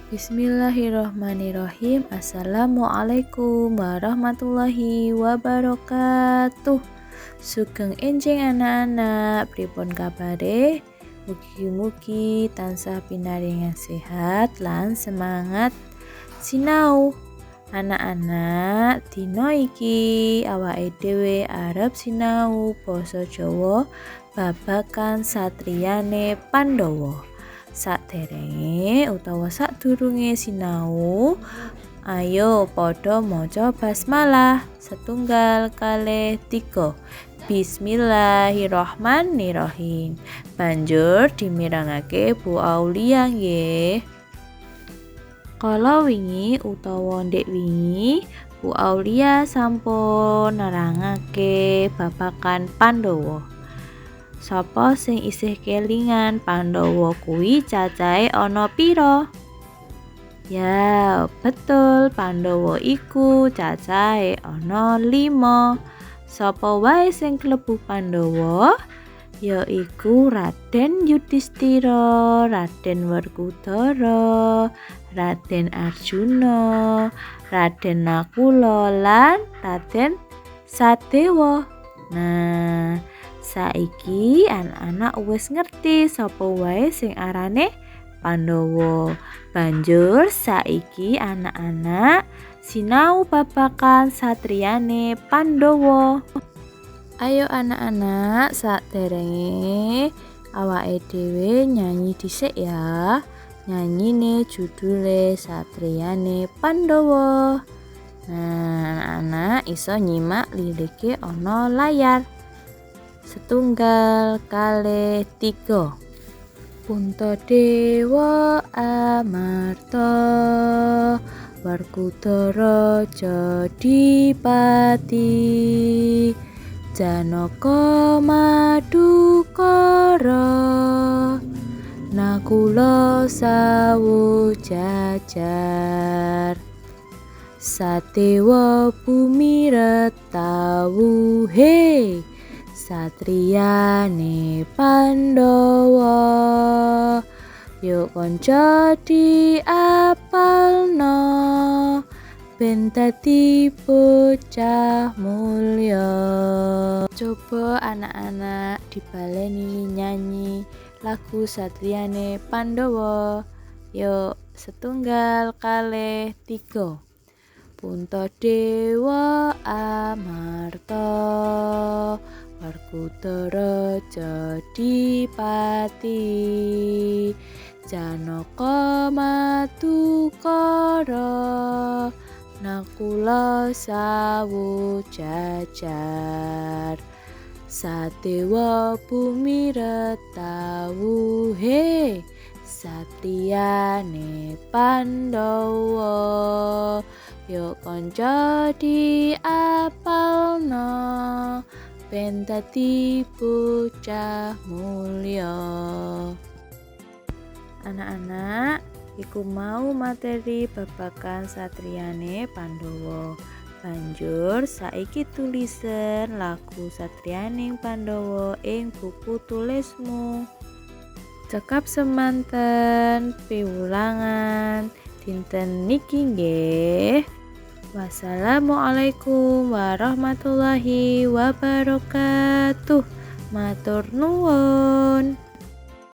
Bismillahirrahmanirrahim. Assalamualaikum warahmatullahi wabarakatuh. Sugeng enjing anak-anak, pripun kabare? Mugi-mugi tansah pinaringan sehat lan semangat sinau. Anak-anak, dina iki awake dhewe arep sinau basa Jawa babagan satriyane Pandhawa. Saderenge utawa sadurunge sinau, ayo padha maca basmalah. Setunggal kalih tiga. Bismillahirrahmanirrahim. Banjur dimirengake Bu Aulia nggih. Kala wingi utawa ndek wingi, Bu Aulia sampun nerangake babagan Pandhawa. Sapa sing isih kelingan Pandhawa kuwi cacahe ana pira? Ya, betul, Pandhawa iku cacahe ana 5. Sapa wae sing klebu Pandhawa? Yaiku Raden Yudhistira, Raden Werkudara, Raden Arjuna, Raden Nakula lan Raden Sadewa. Nah, saiki anak-anak wis ngerti sapa wae sing arane Pandhawa. Banjur saiki anak-anak sinau babagan satriyane Pandhawa. Ayo anak-anak, saderenge awake dhewe nyanyi dhisik ya. Nyanyine judule Satriyane Pandhawa. Nah, anak-anak iso nyimak lirike ana layar. Setunggal kalih tiga. Puntadewa Amarta, Werkudara Jodipati, Janaka Madukara, Nakula Sawu Jajar, Sadewa bumi retawuhe, satriyane Pandhawa. Yo kanca diapalno ben dadi bocah mulya. Coba anak-anak dibaleni nyanyi lagu Satriyane Pandhawa. Yuk, setunggal kalih tiga. Puntadewa Amarta, Werkudara Jodipati, Janaka Madukara, Nakula Sawu Jajar, Sadewa bumi retawuhe, satriyane Pandhawa. Yo kanca diapalno ben dadi bocah mulya. Anak-anak, iku mau materi babagan satriyane Pandhawa. Banjur saiki tulisen lagu Satriyaning Pandhawa ing buku tulismu. Cekap semanten piwulangan dinten niki nggih. Wassalamualaikum warahmatullahi wabarakatuh. Matur nuwun.